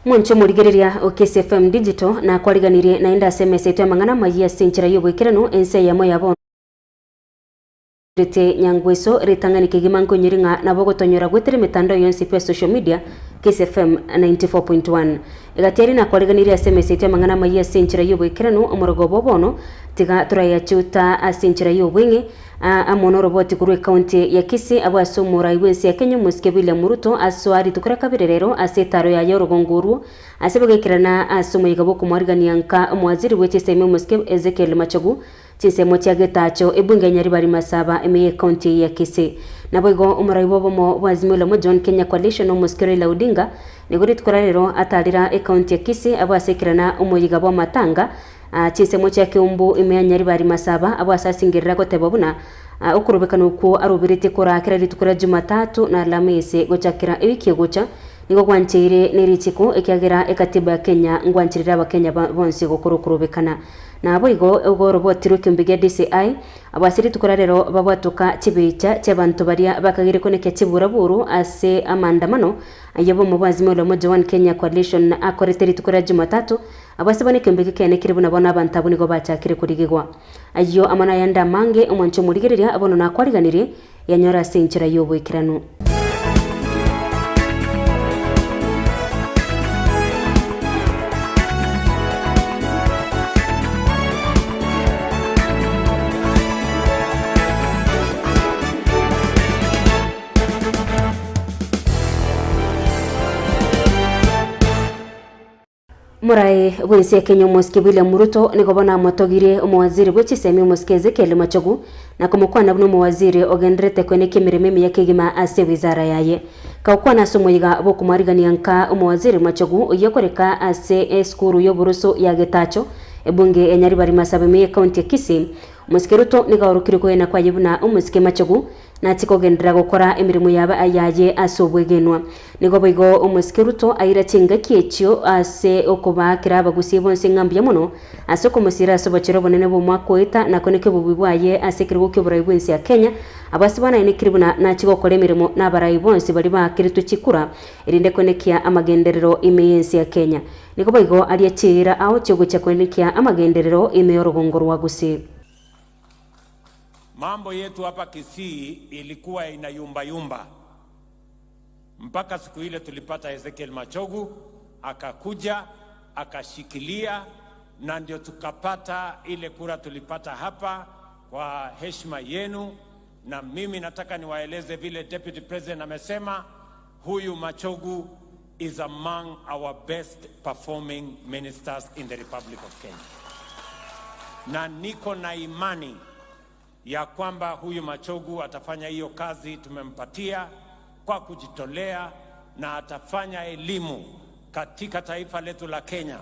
Mwancho murigereria o KCFM Digital na kwariganirie na enda SMS yetu ya mang'ana mayia sinchira y'obwekerano ense yamo yabo rete nyangweso ritang'ani kegima nkonyiringa nabo gotonyora gwetere mitandao yonsi pe social media KCFM 94.1 egatiari na kwariganirie SMS yetu ya mang'ana mayia sinchira y'obwekerano omorogo bobono tiga turayachuta asinchira y'obwenge amono roboti kurwe county ya Kisii abo asomora iwensi ya Kenya musike William Ruto aswari tukura kabirerero asetaro ya yorogonguru asebegekirana asomo yigabo kumwarigania omwaziri wecheseme musike Ezekiel Machogu chinsemo chiagetacho ebunge Nyaribari Masaba eme county ya Kisii naboigo omoraibo bomo bwazimio la John Kenya Coalition omusike Raila Odinga nigori tukurarero atalira e county ya Kisii abo asekirana omoyigabo matanga chinsemo chiakeumbu ime Nyaribari Masaba abo asasingirira goteba buna okurubekana okwo arubirite korakira ritukura Jumatatu na Alhamisi gochakira ewiki gocha nigo gwancheire nerichiko ekiagera ekatiba ya Kenya ngwanchirira abakenya bonsi gokora okurubekana nabo igo ogorobotirwe kimbige DCI abasiri tukorarero babwatuka chibicha chabantu baria bakagire koneke chiburaburu ase amandamano ayebo mubazimo lo moja One Kenya Coalition akoreteri tukora Jumatatu abase bane kimbige kene kiribuna bona abantu abo nigo bachakire kurigigwa ayo amana yanda mange omwancho murigereria abono nakwariganire yanyora sinchira yobwikirano. Murai bwensi ya Kenya mosike William Ruto nigobona motogire omwaziri bwechisemi mosike Ezekiel Machogu na kumukwana buno mwaziri ogenderete kwene kimirimo ya ase wizara yaye kaukwana somoyiga bokumarigania nka omwaziri Machogu oyekoreka ase eskuru yoburuso ya Getacho ebunge ya Nyaribari Masaba me county ya Kisii mosike Ruto nigaorukire kwena kwa yibuna omosike Machogu nachikogendera gukora emirimo yaba ayaye asobwegenwa nigo boigo omosike Ruto aira chinga kiechio ase okobakira abagusi bonse ngambya muno ase okomusira asobachero bonene bomwakoeta nakoneke bubi bwaye ase kirgo kyoburai bwensi ya Kenya abasibana ine kiribuna nachigokora emirimo n'abarai bonse bari bakiritwe chikura erinde konekia amagenderero ime yensi ya Kenya nigo boigo ariachira aho chogocha konekia amagenderero ime yorugongo rwa Gusii. Mambo yetu hapa Kisii ilikuwa inayumba yumba mpaka siku ile tulipata Ezekiel Machogu akakuja akashikilia, na ndio tukapata ile kura tulipata hapa kwa heshima yenu. Na mimi nataka niwaeleze vile Deputy President amesema, huyu Machogu is among our best performing ministers in the Republic of Kenya, na niko na imani ya kwamba huyu Machogu atafanya hiyo kazi tumempatia kwa kujitolea, na atafanya elimu katika taifa letu la Kenya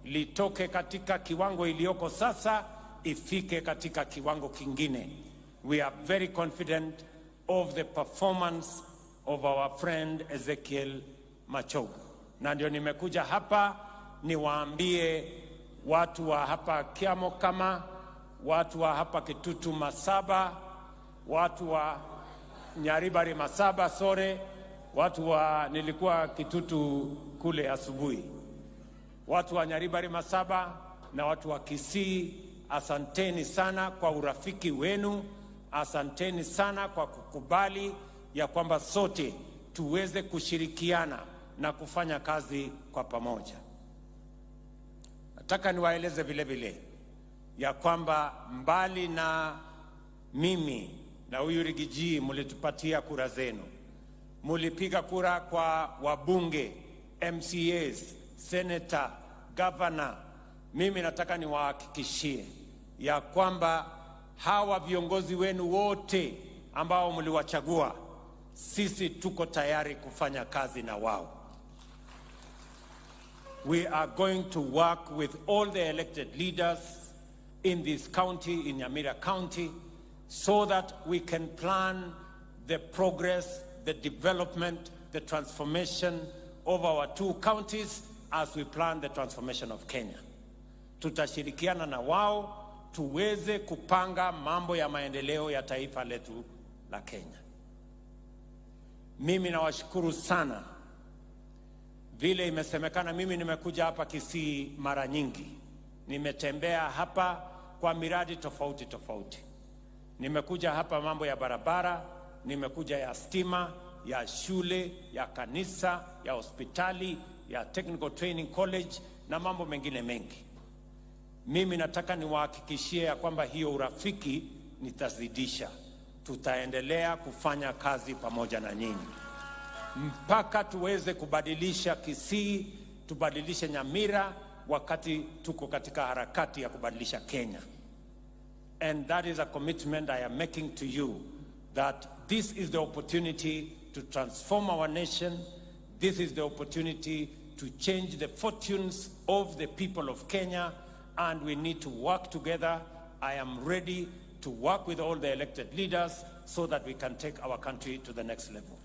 litoke katika kiwango iliyoko sasa ifike katika kiwango kingine. We are very confident of the performance of our friend Ezekiel Machogu. Na ndio nimekuja hapa niwaambie watu wa hapa Kiamokama, watu wa hapa Kitutu Masaba, watu wa Nyaribari Masaba, sore, watu wa nilikuwa Kitutu kule asubuhi, watu wa Nyaribari Masaba na watu wa Kisii, asanteni sana kwa urafiki wenu, asanteni sana kwa kukubali ya kwamba sote tuweze kushirikiana na kufanya kazi kwa pamoja. Nataka niwaeleze vile vile ya kwamba mbali na mimi na huyu Rigiji mlitupatia kura zenu, mulipiga kura kwa wabunge, MCAs, senator, governor. Mimi nataka niwahakikishie ya kwamba hawa viongozi wenu wote ambao mliwachagua, sisi tuko tayari kufanya kazi na wao. We are going to work with all the elected leaders in this county, in Nyamira County, so that we can plan the progress, the development, the transformation of our two counties as we plan the transformation of Kenya. Tutashirikiana na wao tuweze kupanga mambo ya maendeleo ya taifa letu la Kenya. Mimi nawashukuru sana Vile imesemekana, mimi nimekuja hapa Kisii mara nyingi, nimetembea hapa kwa miradi tofauti tofauti. Nimekuja hapa mambo ya barabara, nimekuja ya stima, ya shule, ya kanisa, ya hospitali, ya Technical Training College na mambo mengine mengi. Mimi nataka niwahakikishie ya kwamba hiyo urafiki nitazidisha. Tutaendelea kufanya kazi pamoja na nyinyi mpaka tuweze kubadilisha Kisii, tubadilishe Nyamira, wakati tuko katika harakati ya kubadilisha Kenya. And that is a commitment I am making to you, that this is the opportunity to transform our nation. This is the opportunity to change the fortunes of the people of Kenya, and we need to work together. I am ready to work with all the elected leaders so that we can take our country to the next level.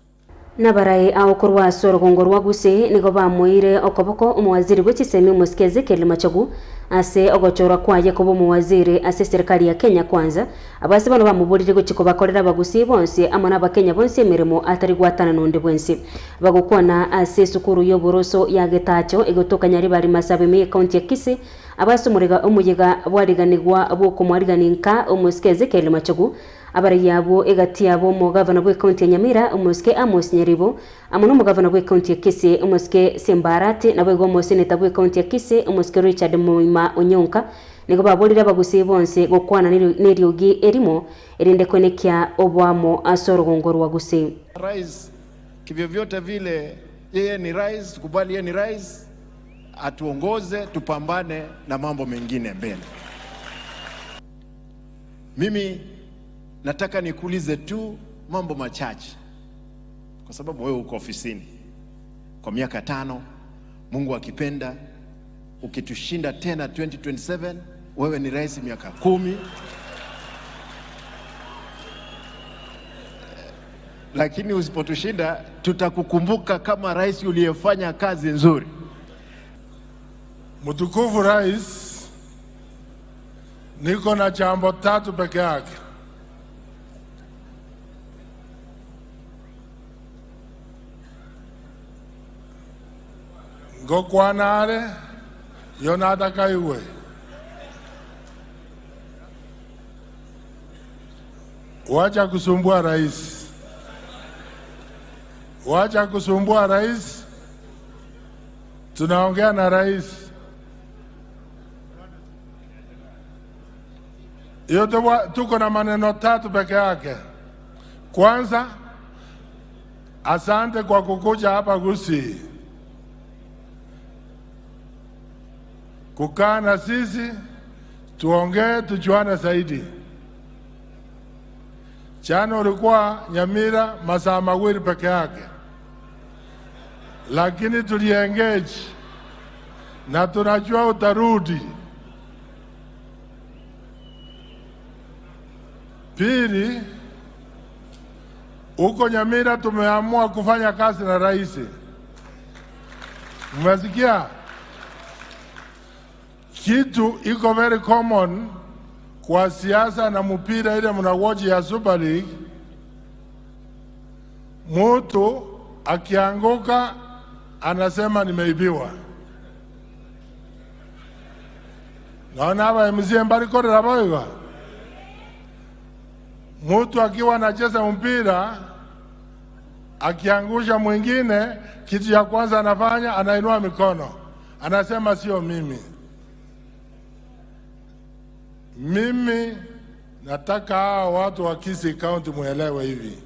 Nabarai aokorwa ase orugongo rwa Gusii nigo bamoire okoboko omowaziri bwa chisemi omosike Ezekiel Machogu ase ogochorwa kwaye koba omowaziri ase serikali ya Kenya Kwanza. Abase bano bamuburire gochiko bakorera abagusii bonsi amo na abakenya bonsi emirimo atari gwatana nonde bwensi. Bagokwana ase esukuru y'oboroso ya Getacho egotoka Nyaribari Masabe me county ya Kisii, abase omurega omuyega bwariganigwa bwokomwariganinka omosike Ezekiel Machogu. Abari yabo egati yabo omugavana bwe county ya Nyamira omosike Amos Nyaribo amo n'omugavana bwe county ya Kisii omosike Simbarati nabo igo omoseneta bwe county ya Kisii omosike Richard Moima Onyonka nigo baborire abagusii bonsi gokwana n'eriogi erimo erinde kwenekia obwamo ase orugongo rwa Gusii. Rais kivyovyote vile yeye ni rais, tukubali yeye ni rais, atuongoze tupambane na mambo mengine mbele. Mimi nataka nikuulize tu mambo machache, kwa sababu wewe uko ofisini kwa miaka 5, Mungu akipenda ukitushinda tena 2027 wewe ni rais miaka 10. Lakini usipotushinda tutakukumbuka kama rais uliyefanya kazi nzuri. Mtukufu rais, niko na jambo tatu peke yake. Ngokwanare yonata kaiwe. Wacha kusumbua rais. Wacha kusumbua rais. Tunaongea na rais. Yote tuko na maneno tatu peke yake. Kwanza, asante kwa kukuja hapa Gusii, kukaa na sisi, tuongee, tujuane zaidi. Jana ulikuwa Nyamira masaa mawili peke yake, lakini tuliengage na tunajua utarudi. Pili, huko Nyamira tumeamua kufanya kazi na rais. Mmesikia? Kitu iko very common kwa siasa na mpira ile mnawatch ya Super League. Mtu akianguka anasema nimeibiwa. Naona hapa MCA mbali kore raboiwa. Mtu akiwa anacheza mpira akiangusha mwingine, kitu ya kwanza anafanya anainua mikono, anasema sio mimi. Mimi nataka hawa watu wa Kisii County muelewe hivi.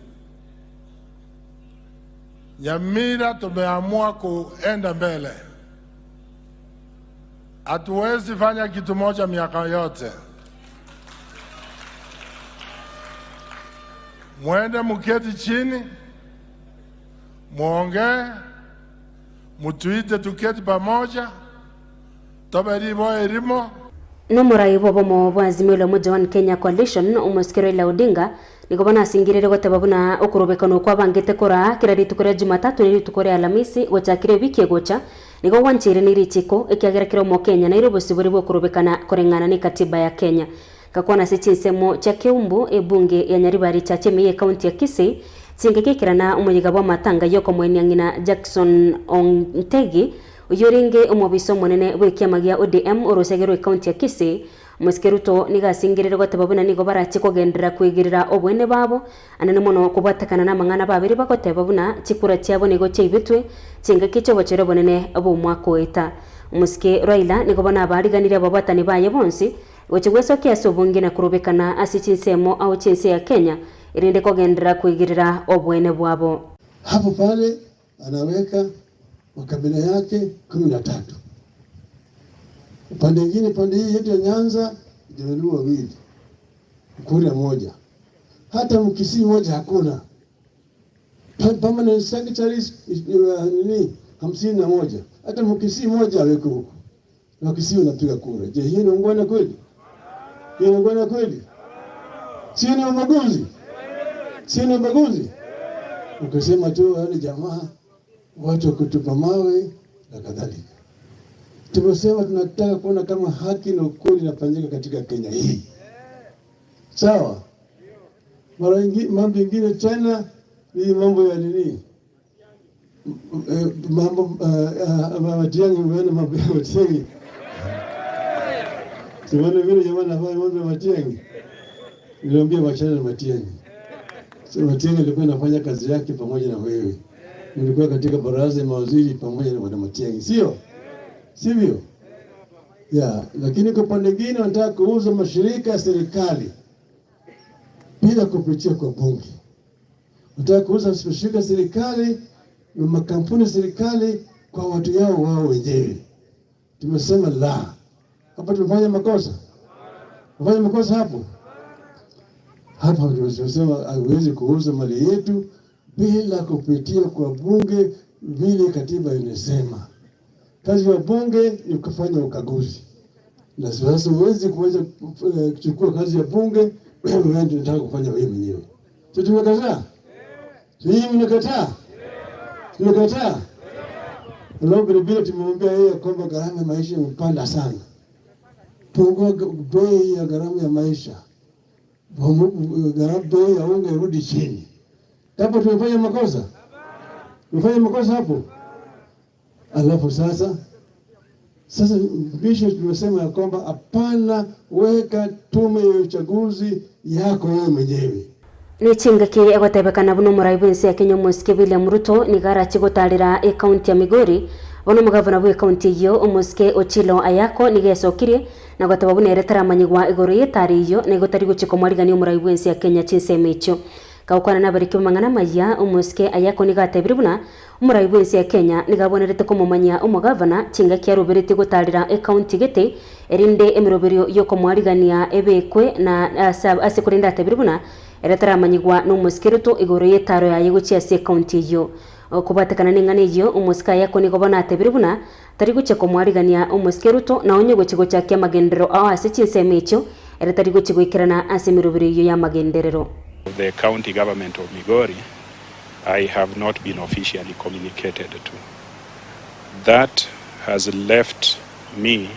Nyamira tumeamua kuenda mbele. Hatuwezi fanya kitu moja miaka yote. Muende muketi chini, muongee, mutuite tuketi pamoja, toberibo erimo. Nomurai bobomo bwa Azimio la Umoja One Kenya Coalition omosike Raila Odinga nigo banasingirire goteba buna okorobekano kwa bangete kora kira rituko ria Jumatatu ni rituko ria Alhamisi gochakire wiki egocha nigo gwanchire ni richiko ekiagera kira omo Kenya Nairobi bosibori bwokorobekana koreng'ana ni katiba ya Kenya. Kakwana sechinsemo cha Keumbu ebunge ya Nyaribari cha Chemeye county ya Kisii singekekirana umuyiga bwa matanga yoko mwenyangina Jackson Ontegi uyoringe umubiso munene bw'ikiama gia ODM orosegero county ya Kisii. Omosike Ruto nigasingirire goteba buna nigo barachi kogendera kwigirira obwene babo anene mono kubwatakana n'amang'ana babiri bagoteba buna chikura chiabo nigo chiaibetwe chingaki chiobochere bonene obomwaka oeta. Omosike Raila nigo bona abariganire ababatani baye bonsi gochigwesokia ase obonge na kurubekana ase chinsemo au chinse ya Kenya irinde kogendera kwigirira obwene bwabo. Hapo pale anaweka makabila yake 13. Upande mwingine, pande hii yetu ya Nyanza, Jaluo wawili, Mkuria moja, hata Mkisii moja hakuna. Permanent secretaries ni 51, hata Mkisii moja haweko huko. Na Kisii wanapiga kura. Je, hii ni ungwana kweli? Hii ni ungwana kweli? Si ni ubaguzi? Si ni ubaguzi? Ukisema tu wale jamaa watu kutupa mawe na kadhalika. Tumesema tunataka kuona kama haki na ukweli inafanyika katika Kenya hii. Sawa? Mara nyingi mambo mengine tena ni mambo ya nini? Mambo Matiang'i, umeona mambo ya Matiang'i? Simuone vile jamaa anafanya mambo ya Matiang'i. Niliambia wachana na Matiang'i. So Matiang'i alikuwa anafanya kazi yake pamoja na wewe. Nilikuwa katika baraza ya mawaziri pamoja na bwana Matiang'i, sio? Sivyo? Ya, lakini kwa upande mwingine wanataka kuuza mashirika ya serikali bila kupitia kwa bunge. Wanataka kuuza mashirika ya serikali na makampuni ya serikali kwa watu yao wao wenyewe. Tumesema la. Hapa tumefanya makosa. Tumefanya makosa hapo. Hapa tumesema haiwezi kuuza mali yetu bila kupitia kwa bunge vile katiba inasema. Kazi ya bunge ni kufanya ukaguzi. Na sasa huwezi kuweza kuchukua kazi ya bunge wewe ndio unataka kufanya wewe mwenyewe. Sio tumekataa? Sio tumekataa? Tumekataa? Leo vile vile tumemwambia yeye kwamba gharama ya maisha imepanda sana. Pungua bei ya gharama ya maisha. Gharama bei ya unga irudi chini. Hapo tumefanya makosa? Tumefanya makosa hapo? Alafu sasa bisho tumesema ya kwamba hapana, weka tume ya uchaguzi yako wewe mwenyewe. Nichingaki egotebekana buno murai bwense ya Kenya Omosike William Ruto nigara chigotarira e county ya Migori. Bono mugavana bwe county iyo Omosike Ochilo Ayako nigesokirie na goteba buna ere taramanyigwa igoro yetari iyo nigo tari gochiko mwarigani omurai bwense ya Kenya chinsemo echo. Kaukwana nabariki mang'ana maya Omosike Ayako nigatebire buna omurai bwense ya Kenya nigabonerete komomanya omugavana chingaki aroberete gotarira e county gete erinde emiroberio yokomwarigania ebekwe na ase kurinda atebire buna ere taramanyigwa n'Omosike Ruto igoro yetaro yaye gochia ase county iyo. Kubatekana n'eng'ana eyio Omosike Ayako nigo bona atebire buna tari gochia komwarigania Omosike Ruto na onye gochia gochakia amagenderero ao ase chinsemo echio ere tari gochia goikerana ase emiroberio eyio ya amagenderero. The county government of Migori, I have not been officially communicated to. That has left me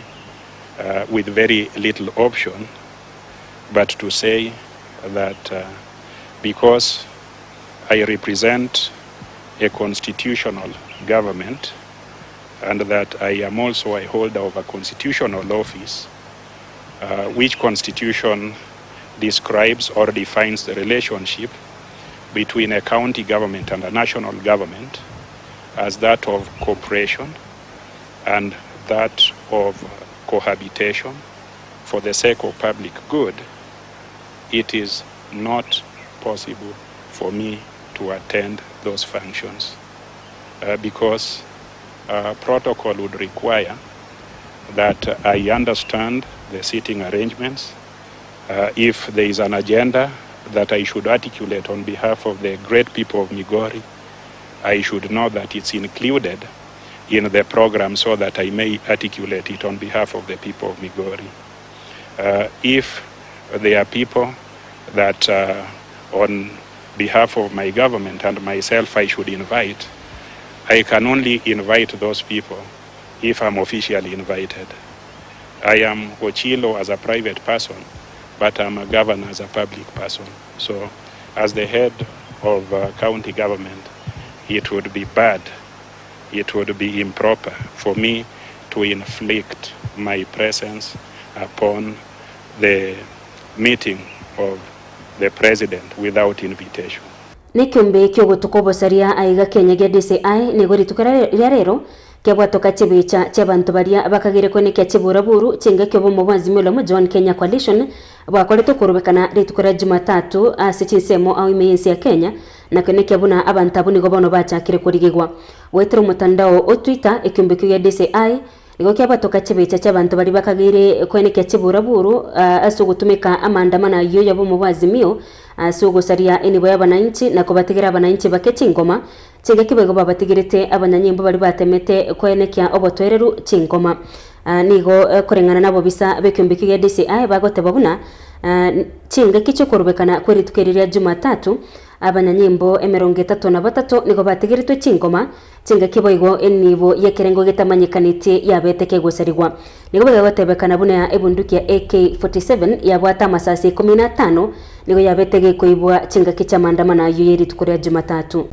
with very little option but to say that because I represent a constitutional government and that I am also a holder of a constitutional office, which constitution describes or defines the relationship between a county government and a national government as that of cooperation and that of cohabitation for the sake of public good, it is not possible for me to attend those functions because protocol would require that I understand the seating arrangements. If there is an agenda that I should articulate on behalf of the great people of Migori, I should know that it's included in the program so that I may articulate it on behalf of the people of Migori. If there are people that on behalf of my government and myself I should invite, I can only invite those people if I'm officially invited. I am Ochilo as a private person, but I'm a governor as a public person. So as the head of county government, it would be bad, it would be improper for me to inflict my presence upon the meeting of the president without invitation. Nikiumbe kyogotuko bosaria aiga Kenya gya DCI nigo ritukara rya rero kyabwatoka chibicha chabantu baria bakagire kwenekia chiburaburu chinga kyo bomo bwazimio la John Kenya Coalition bwakoretwe kurubekana ritukara Jumatatu ase chinsemo au imensi ya Kenya na kwenekia buna abantu abo nigo bono bachakire kurigigwa wetero mutandao o Twitter ekiumbe kyo DCI nigo kyabwatoka chibicha chabantu bari bakagire kwenekia chiburaburu ase gutumika amandamana yo yabo bwazimio asugusaria enibo y'abananchi na kubatigera abananchi bake chingoma chinga kibego babatigirete abanyanyimbo bari batemete kwenekia obotwereru chingoma nigo kurengana nabo bisa bekyumbi kya DCI bagoteba buna chinga kicho kurubekana kweritukereria Jumatatu abanyanyimbo 33 nigo batigiritwe chingoma chinga kiboigo enibo yekerengo gitamanyikanite yabeteke gusarigwa nigo bagotebekana buna ebunduki ya AK47 yabwata amasasi 15 nigo yabetege kuibwa chinga kicha maandamano yeri tukuria Jumatatu.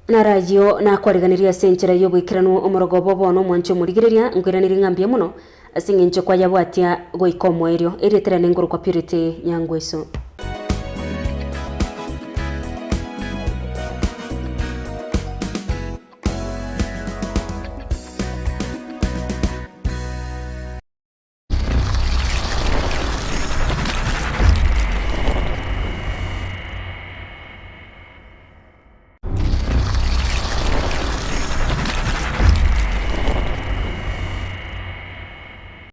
Narayo na kwariganiria senchera yo gwikirano omorogo bobo no mwancho murigireria ngwiraniri ngambia muno asing'encho kwa yabwatia goika omwerio erietera nengoro kwa Purity Nyangweso.